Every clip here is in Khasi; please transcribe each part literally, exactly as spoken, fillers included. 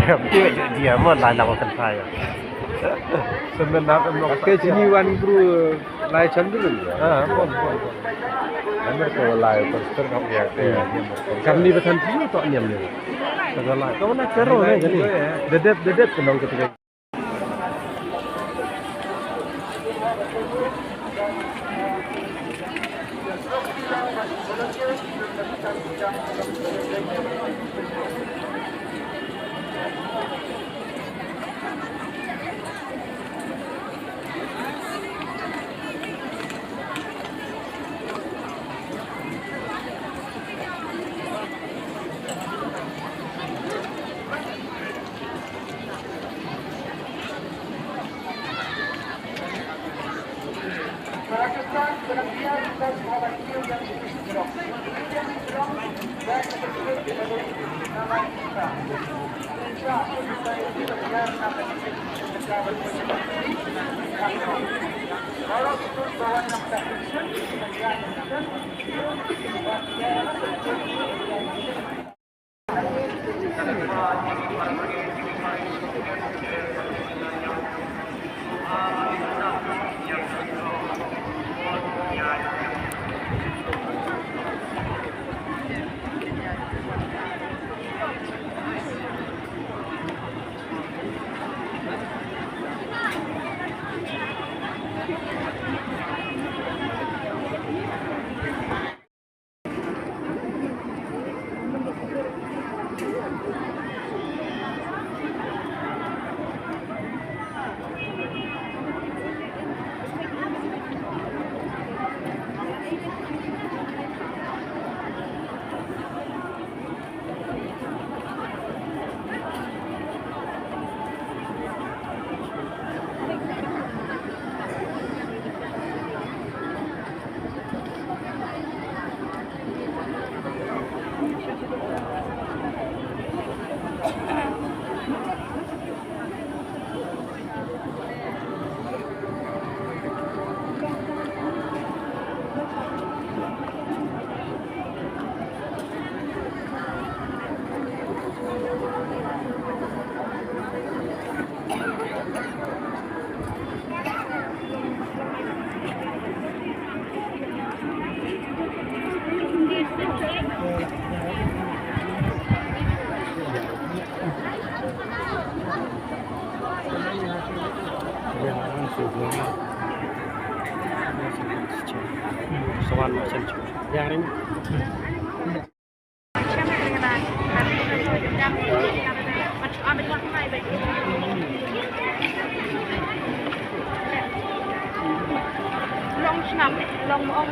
Em, dia, dia, mo, lai, lai, kan saya. Sebenarnya, em, oke, sini wan bro, lai chan dulu ya. Ah, bon, bon, bon. Amir ko lai, poster kau ya, ya, ya. Kam ni betan tu, tu niam ni. Kau lai, kau lai, kero ni, jadi. Dedet, dedet, kenong ketika. Long sngap, long ong,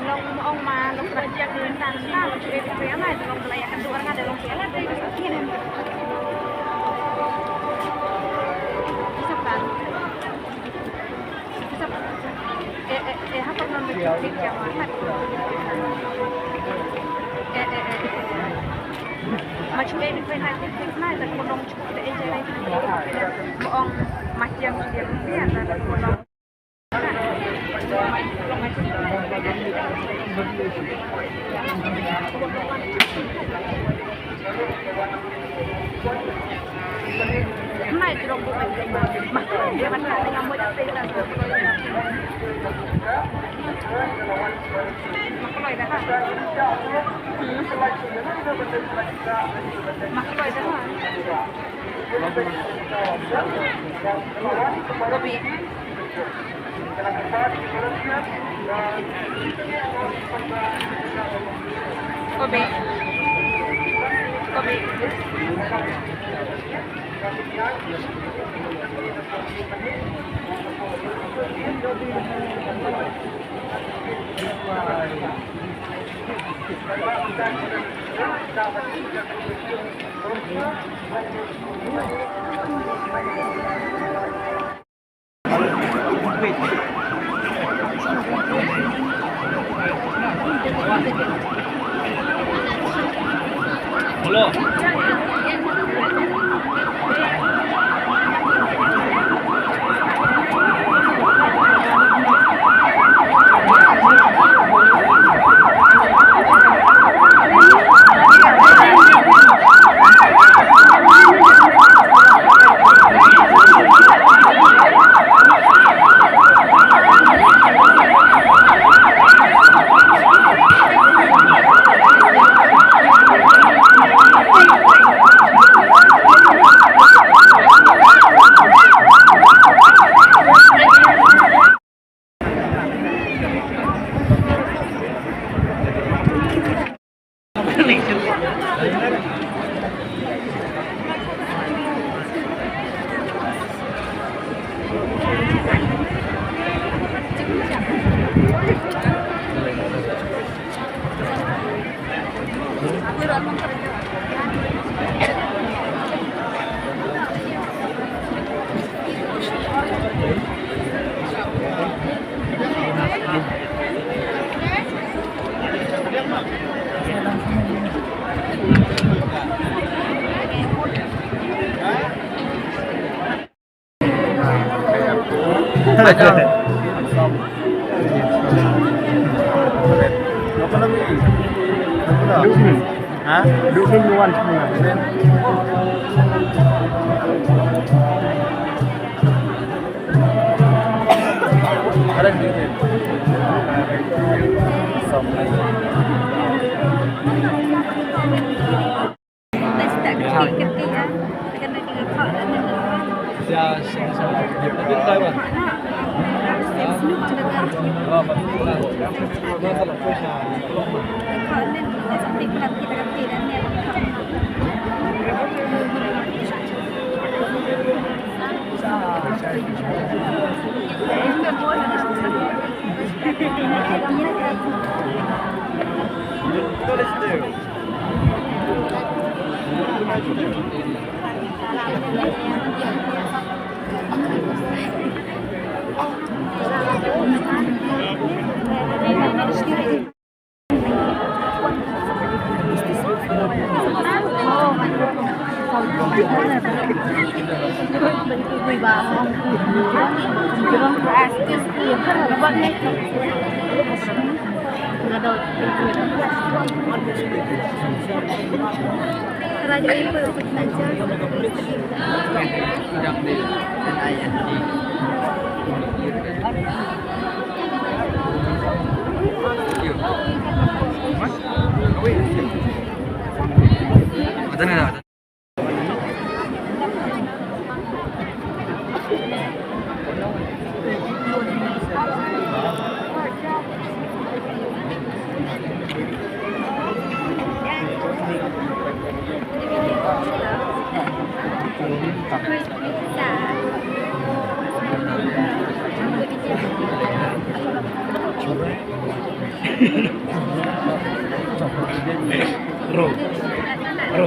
long ong ma, long kra jiak di tan na, long sngap, long sngap, long sngap, long sngap. Lukman. Ha? Lukman Nuwan. Ro. Ro.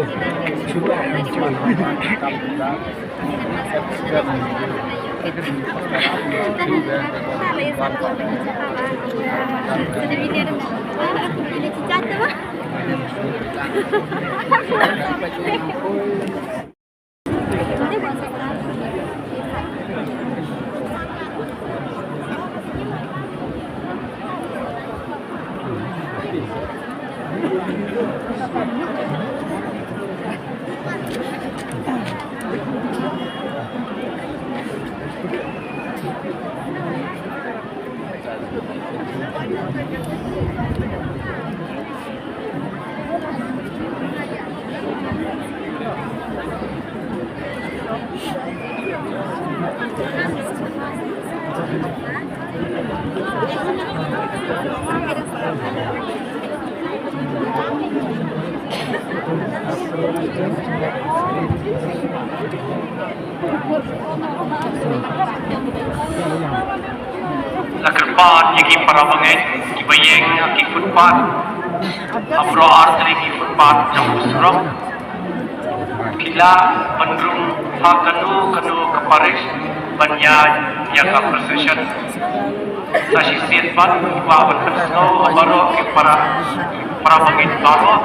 La kyrpad ïa ki para bangeit kiba ïeng ha ki footpath ha baroh artylli ki footpath jong u surok. Ki lah ban rung ha kano kano ka parish ban ïaid ïa ka procession. Sa shisien pat ki kwah ban pynsngew ha baroh ki para, para bangeit baroh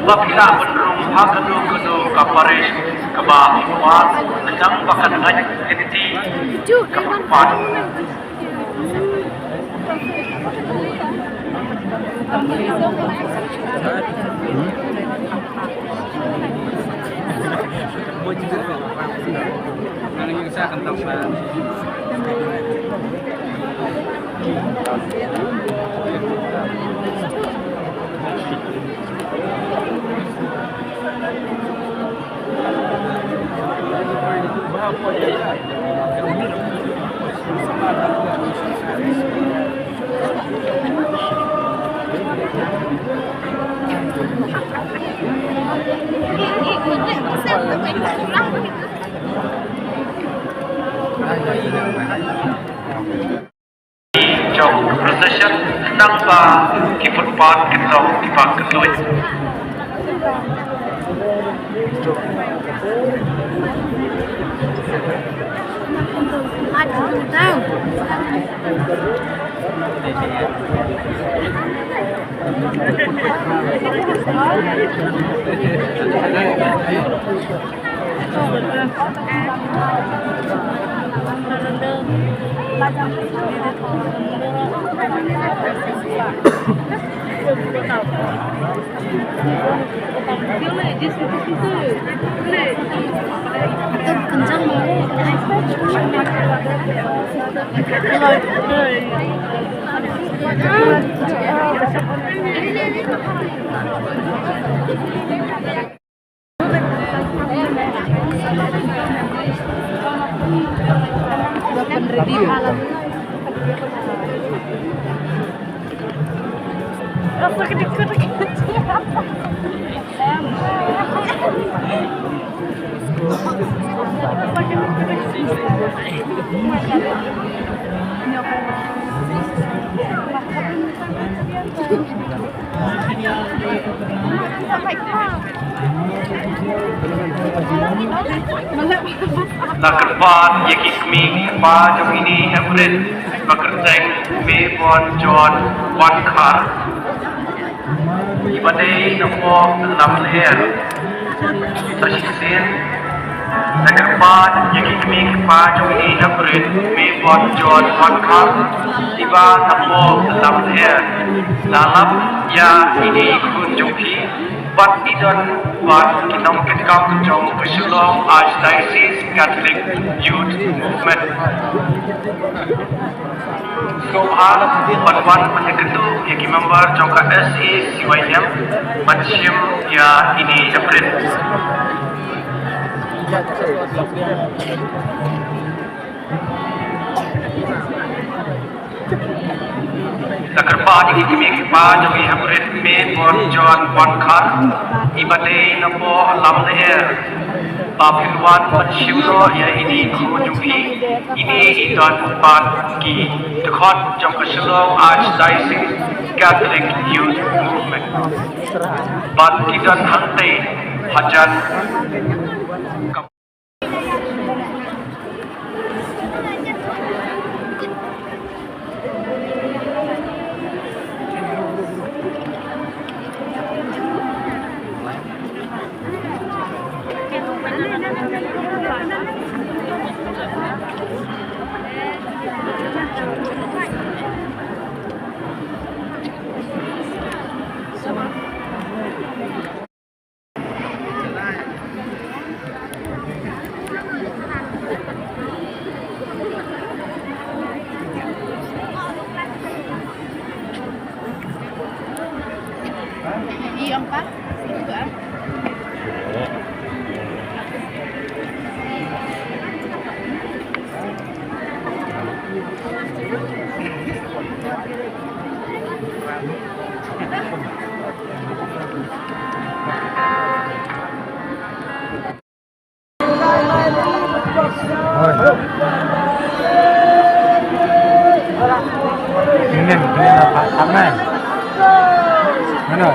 ba ki lah ban rung ha kano kano ka parish kaba ki kwah, khnang ba kan ngeit lynti ka footpath. Jong procession, khnang ba ki footpath kin long kiba kylluid. La kyrpad ïa ki kmie ki kpa jong ine i hynrei ba kyrteng Mebon John Wankhar, iba dei na poh Lamlyer, sa shisien. La kyrpad ïa ki kmie ki kpa jong ine i hynrei Mebon John Wankhar, iba na poh Lamlyer. La lap ïa ine i khun jong phi bad i don bad ki nongkitkam jong ka Shillong Archdiocese Catholic Youth Movement. Sngewbha ban wan ban ïakynduh ïa ki member jong ka S A C Y M ban shim ïa ine i hynrei. La kyrpad ïa ki kmie ki kpa jong i hynrei Mebon John Wankhar, iba dei na poh Lamlyer, ba phin wan ban shim noh ïa ine i khun jong phi. Ine i don bad ki dkhot jong ka Shillong Archdiocese Catholic Youth Movement. Bad ki don hangtei hajan. Inin, inin apa? Tangan. Mana?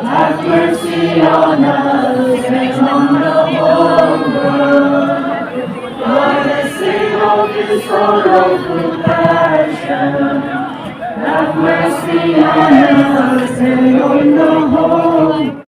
Have mercy on us and on the whole world. For the sake of his sorrowful passion, have mercy on us and on the whole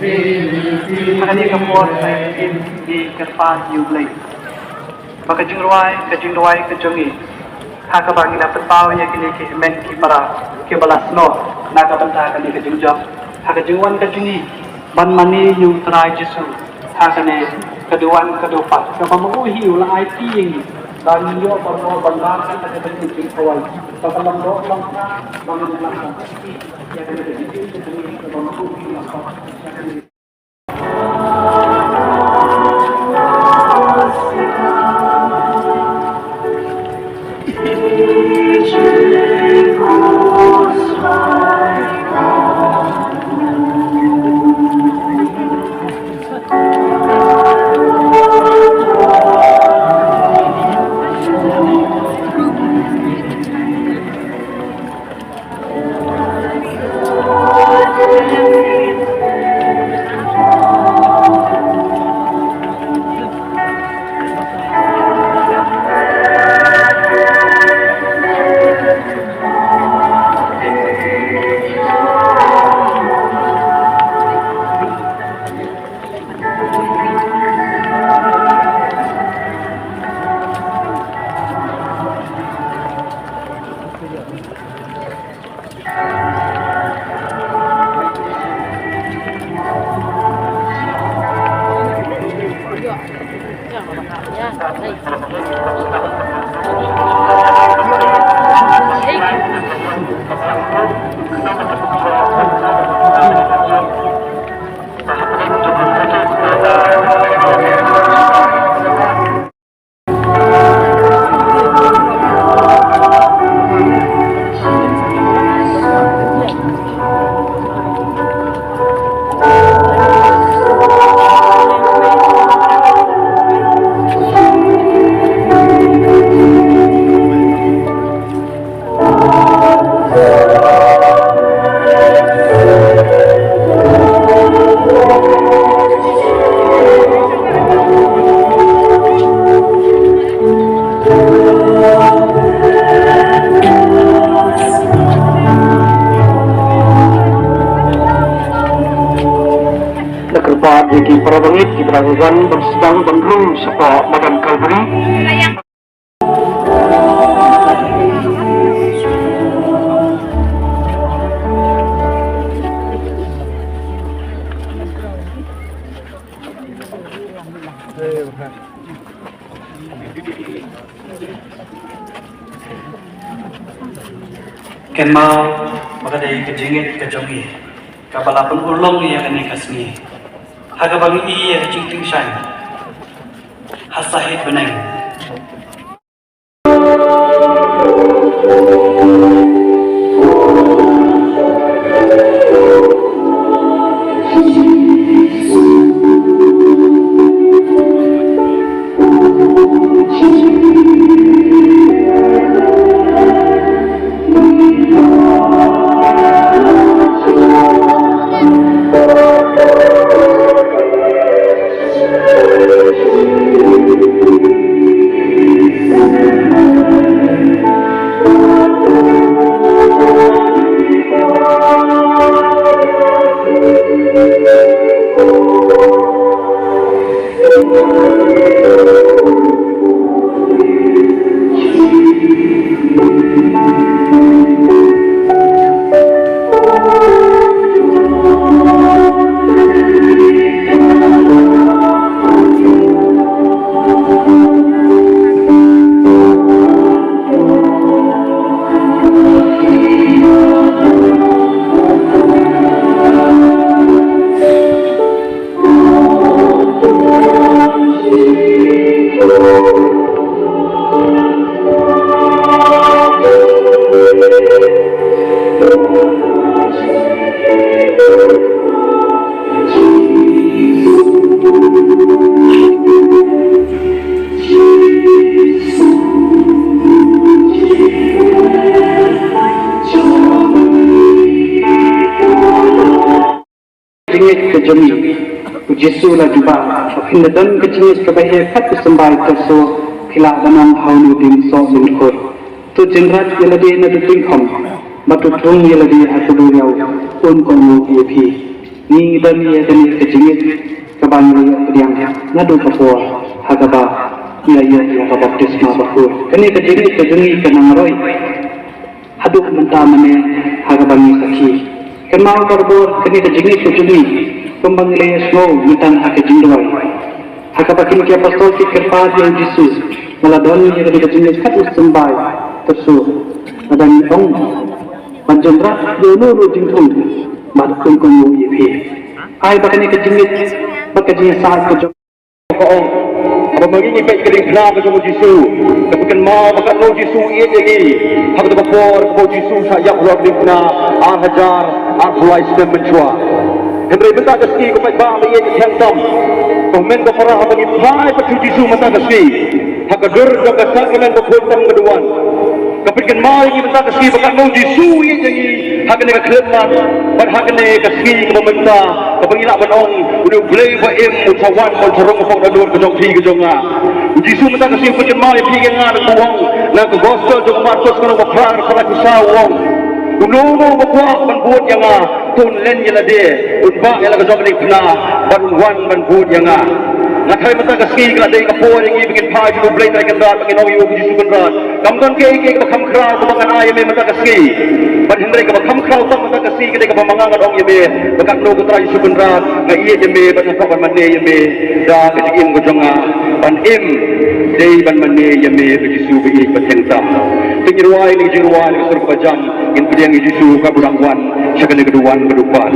Ha kane ka por, ngi kyrpad ïa U Blei ba ka jingrwai, ka jingduwai ka jong ngi, ha kaba ngi la pynpaw ïa kine ki hynmen ki para kiba la snoh na ka bynta kane ka jingjop, ha ka jingwan ka jong ngi ban mane ïa U Trai Jisu ha kane ka duwan ka dupat kaba ma u hi u la aiti ïa ngi, ba ngin ïoh ban ïoh ban lam ïa kane ka jingkhawai, ba ka lam doh long ka, ba ngin lam ïa kane ka jingkhawai, ba ma u hi u la khawai ïa kane. Da kyrpad ïa ki para bangeit kiba dang wan ban sdang ban rung shapoh madan Kalbari. Kynmaw ba ka dei ka jingngeit ka jong ngi kaba la pynurlong ïa kane ka sngi ha kaba ngi ïoh ïa ka jingtyngshaiñ ha sahit bneng. Jingngeit ka jong ngi. U Jisu u la jubab, phin da don ka jingngeit kaba heh kat u symbai, tyrso phi lah ban ong ha une u dieng, soh, lynkhur, to jynrat ïa lade na u diengkhong bad to thung ïa lade ha ka duriaw, un kohnguh ïa phi. Ngi don ïa kane ka jingngeit kaba ngi la ïoh pdiang naduh ka por ha kaba ngi la ïoh ïa ka baptisma bakhuid. Kane ka jingngeit ka jong ngi ka nang roi haduh mynta mynne ha kaba ngi sakhi. Kynmaw barabor, kane ka jingngeit ka jong ngi, kumba ngi la ïohsngew mynta ha ka jingduwai, ha kaba kin ki apostol ki kyrpad ïa u Jisu, nga la don ïa kane ka jingngeit kat u symbai, tyrso lada ngi ong ban jynrat ïa uno uno u diengthung, bad un kohnguh ïa phi. Ai ba kane ka jingngeit bad ka jingïasaid ka jong ka ong. Haba ma ngi ngi peit ka diengphna ka jong u Jisu, ka pynkynmaw ba katno u Jisu u ïeit ïa ngi. Ha kata ka por kaba u Jisu u shah ïap halor ka diengphna ar hajar arphew lai snem mynshuwa. Hynrei mynta ka sngi ko paidbah ba ïeit ba sngewthuh, ko hynmen ko para, haba ngi phai pat sha u Jisu mynta ka sngi ha ka dur jong ka sakramen bakhuid tam ka duwan, ka pynkynmaw ïa ngi mynta ka sngi ba katno u Jisu u ïeit ïa ngi ha kane ka khyllipmat bad ha kane ka sngi kaba mynta, kaba ngi lah ban ong, une U Blei ba im un sa wan ban sa rung hapoh ka dur ka jong phi ka jong nga. U Jisu mynta ka sngi u pynkynmaw ïa phi ïa nga, da kaba u ong na ka gospel jong u Markos, ka lynnong ba phra, ka dkhot laiphew saw, u ong, uno uno uba kwah ban bud ïa nga, to un len ïa lade, un bah ïa la ka jong ka diengphna bad un wan ban bud ïa nga. Nga tharai mynta ka sngi ka la dei ka por ïa ngi ba ngin phai sha U Blei Trai Kynrad, ba ngin ong ïa u Jisu Kynrad, kam don kaei kaei kaba kham khraw kaba ngan ai ïa me mynta ka sngi. Bad hynrei kaba kham khraw tam mynta ka sngi ka dei kaba ma nga ngan ong ïa me ba katno ko Trai Jisu Kynrad, nga ïeit ïa me bad nga kwah ban mane ïa me da ka jingim ka jong nga. Ban im dei ban mane ïa me, ko Jisu ba ïeit ba sngewthuh. Te ngin rwai ïa kane ka jingrwai na ka sur kaba jam. Ngin pdiang ïa u Jisu kaba u dang wan sha kane ka duwan ka dukpar.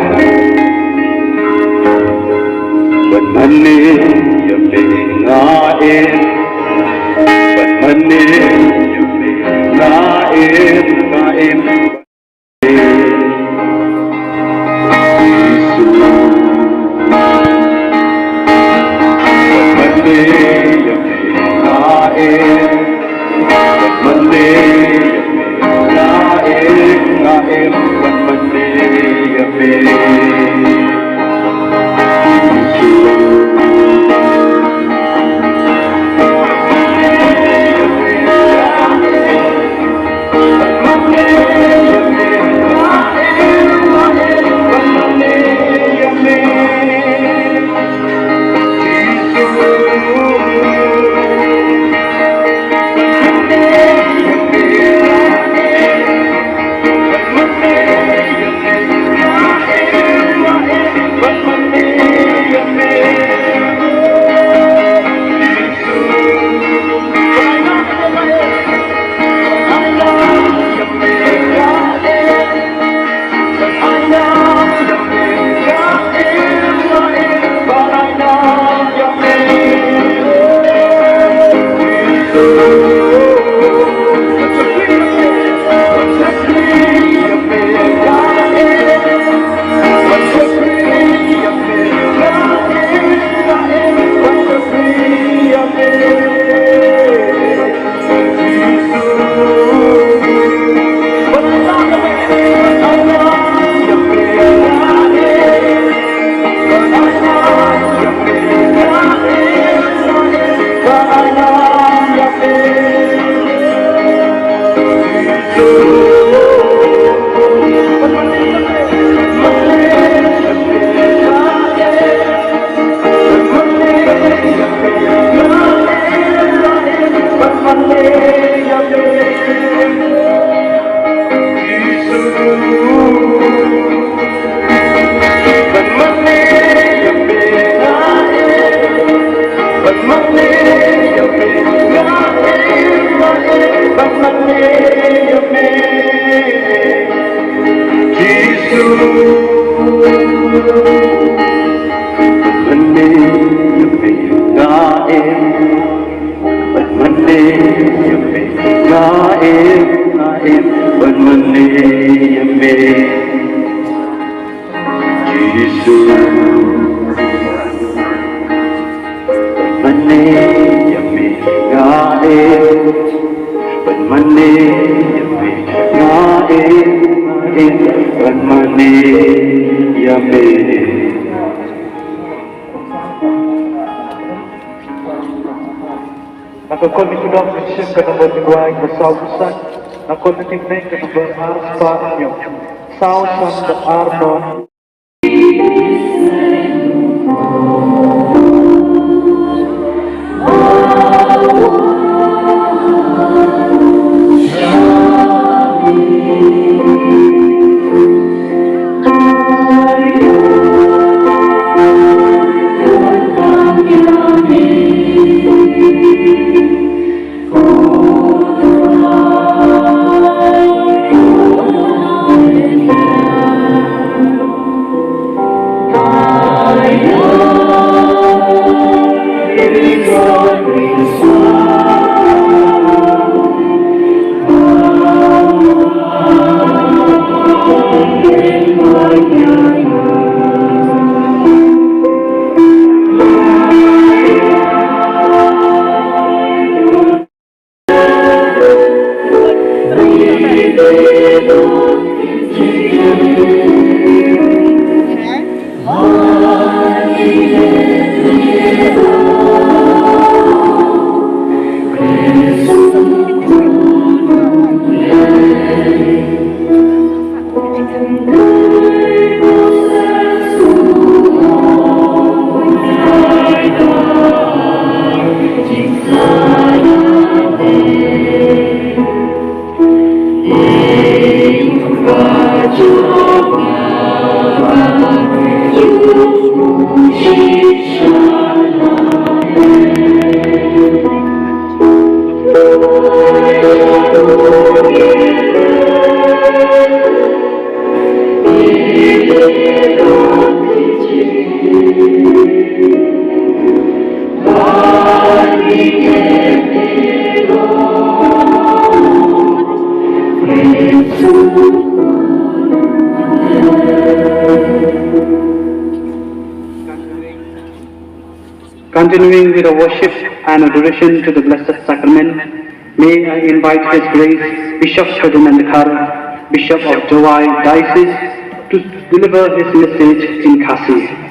Ban mane ïa me nga im. Ban mane ïa me nga im, nga im. Jisu. Ban mane ïa me nga im. Ban mane ïa me nga im, nga im, ban mane ïa me. Na ka Kol Nongpyndong Mynsiem ka nombor hynriew spah saw phew san. Na ka Kol Nongpyndong ka nombor ar spah hynñiew. Saw san ar ba. Continuing with the worship and adoration to the Blessed Sacrament, may I invite His Grace Bishop Ferdinand Dkhar, Bishop of Jowai Diocese, to deliver his message in Khasi.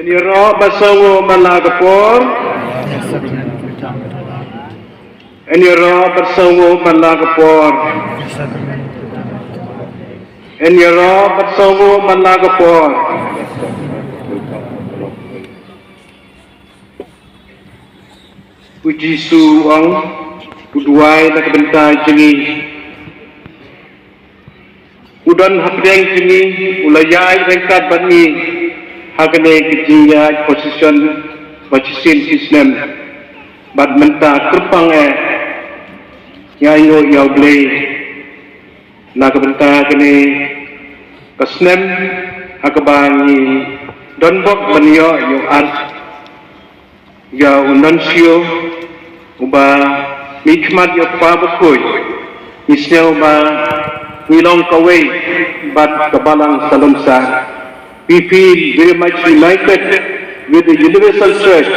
Yn ïaroh bad sngewnguh man la ka por. Yn ïaroh bad sngewnguh man la ka por. Yn ïaroh bad sngewnguh man la ka por. U Jisu u ong, u duwai na ka bynta jong ngi. U don hapdeng jong ngi, u la ïaid ryngkat bad ngi ha kane ka jingïaid procession ba shisien shisnem. Bad mynta kyrpang eh, ngi ainguh ïa U Blei na ka bynta kane ka snem ha kaba ngi don bok ban ïoh ïa u ar ïa u nuncio uba mihkhmat ïa u Kpa Bakhuid. Ngi sngew ba ngi long kawei bad ka Balang Salonsar. We feel very much united with the Universal Church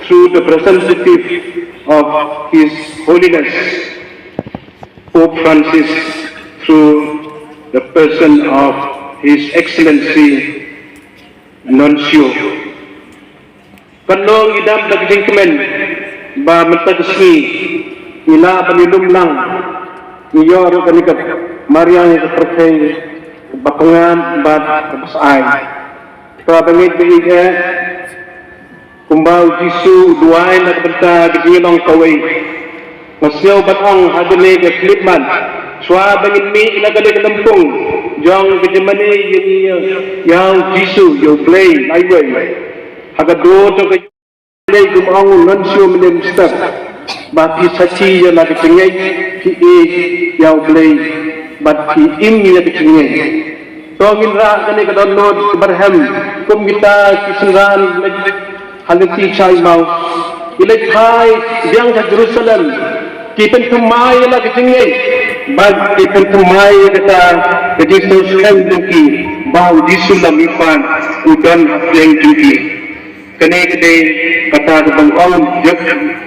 through the representative of His Holiness Pope Francis, through the person of His Excellency Nuncio. Kan long ïa dam da ka jingkmen ba mynta ka sngi ngi lah ban ïalum lang, ngi ïoh ruh kane ka mariang ïa ka pyrthei ba pyngngad bad ba shai. Te ba ngeit ba ïeit eh, kumba U Jisu u duwai na ka bynta ka jingïalong kawei. Nga sngew ban ong ha kane ka khyllipmat, shuwa ba ngin mih na kane ka lympung jong ka jingmane ïa ngi ïa U Jisu, ïa U Blei laiwei. Ha ka dur jong ka Blei, kum ong u nuncio mynne mynstep, ba phi sakhi ïa la ka jingngeit, phi ïeit ïa U Blei bad phi im ïa ka jingngeit. To ngin rah kane ka download ka barhem kum kita ki synran leit ha lynti sha Emmaus. Ki leit phai biang sha Jerusalem. Ki pynthymmai ïa la ka jingngeit bad ki pynthymmai ïa kata ka jingsngewskhem jong ki ba U Jisu la mihpat, u don hapdeng jong ki. Kane ka dei kata kaba ong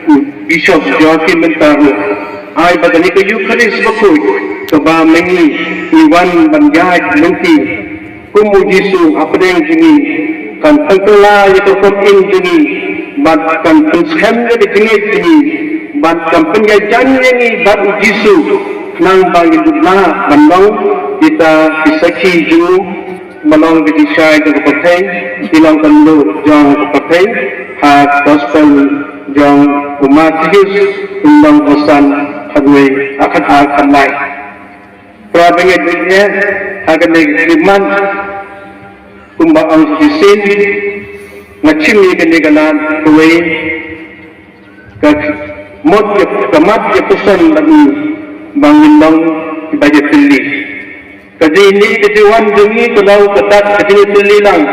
u Bishop Joachim mynta ruh. Ai ba kane ka Eukharist bakhuid kaba ma ngi ngi wan ban ïaid lynti kum U Jisu hapdeng jong ngi, kan pynkylla ïa ka rukom im jong ngi bad kan pynskhem ïa ka jingngeit jong ngi bad kan pynïajan ïa ngi bad U Jisu, khnang ba ngin dup lah ban long kita ki sakhi jong u, ba long ka jingshai jong ka pyrthei, ki long ka mluh jong ka pyrthei. Ha ka Gospel jong u Mathaios, lynnong kaba san, khatar, khatar, khatlai. Para bangeit, ha kane ka khyllipmat, kumba ong sa shisien, nga shim ïa kane ka lad kawei, ka mut ïa, ka mat ïa puson bad ngi ba ngin long kiba ïatylli. Ka jingïaid ka jingwan jong ngi ka long kata ka jingïatylli lang,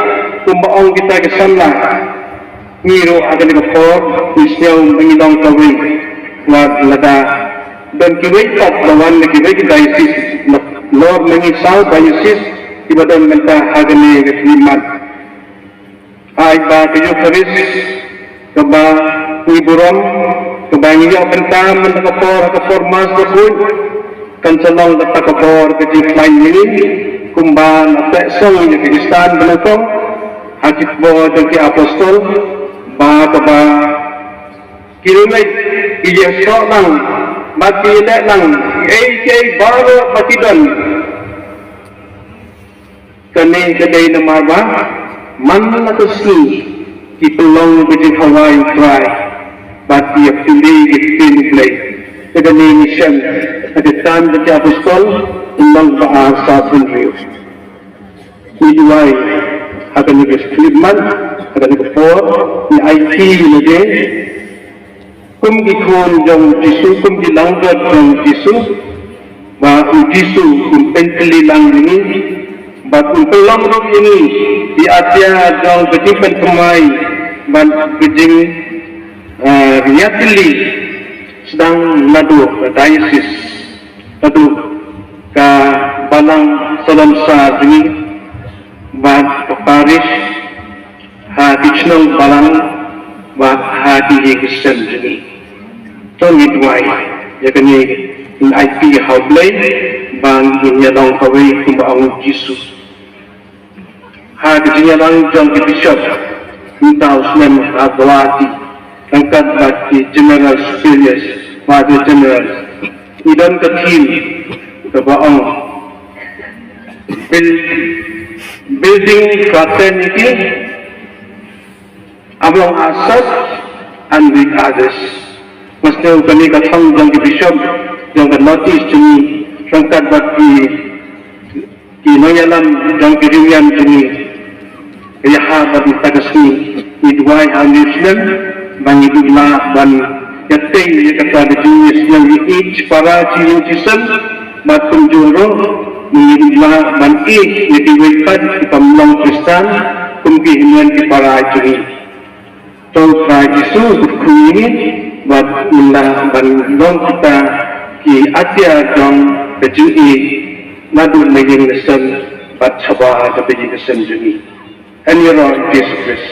kumba ong kita ki samla. Ngi ruh ha kane ka por ngi sngew ba ngi long kawei. Wat lada don kiwei pat ba wan na kiwei ki diocese, nalor ma ngi saw diocese kiba don mynta ha kane ka khyllipmat. Ai ba ka Eukharist kaba ngi burom, kaba ngi ïoh bynta mynta ka por, ka por Mass bakhuid, kan sa long kata ka bor ka jingkhlaiñ ïa ngi, kumba la teh song ïa ka Khristan ba nyngkong ha ki Khubor jong ki Apostol, ba kaba ki riewngeit ki ïasoh lang bad ki ïaleh lang kiei kiei baroh ba ki don. Kane ka dei namar ba man la ka sngi ki pynlong ka jingkhawai U Trai bad ki ïa pynlong ka ktien U Blei. Te kane ngi shem ha ka Kyrdan jong ki Apostol, lynnong ba ar, saw phew hynriew. Ngi duwai ha kane ka khyllipmat, ha kane ka por, ngi aiti lade kum ki khun jong U Jisu, kum ki langbrot jong U Jisu, ba U Jisu un pyntylli lang ïa ngi, bad un pynlong ruh ïa ngi ki atiar jong ka jingpynthymmai bad ka jing, eh, ïatylli, sdang naduh ka diocese, naduh ka Balang Salonsar jong ngi, bad ka parish, ha ki chnong balang bad ha ki ïing ki sem jong ngi. To ngi duwai ïa kane, ngi aiti ha U Blei ba ngin ïa long kawei kumba ong U Jisu. Ha ka jingïalang jong ki bishop mynta u snem ha Guwahati, ryngkat bad ki General Superiors, Father General, ngi don ka theme kaba ong Build-, building fraternity among ourselves and with others. Nga sngew kane ka thong jong ki bishop jong ka North East jong ngi, ryngkat bad ki, ki nongïalam jong ki riewïam jong ngi, ka ïahap bad mynta ka sngi ngi duwai ha une u snem ba ngi dup lah ban Tei ïa kata ka jingïasnoh ïa i shipara, shilliang shisem, bad kumjuh ruh ngin lah ban ïeit ïa kiwei pat ki bym long Khristan kum ki hynmen ki para jong ngi. To Trai Jisu u kyrkhu ïa ngi bad ngin lah ban long kita ki atiar jong ka jingïeit naduh na ïing na sem bad shabar kata ka jingïaseng jong ngi. Ïaroh ïa u Jisu Khrist.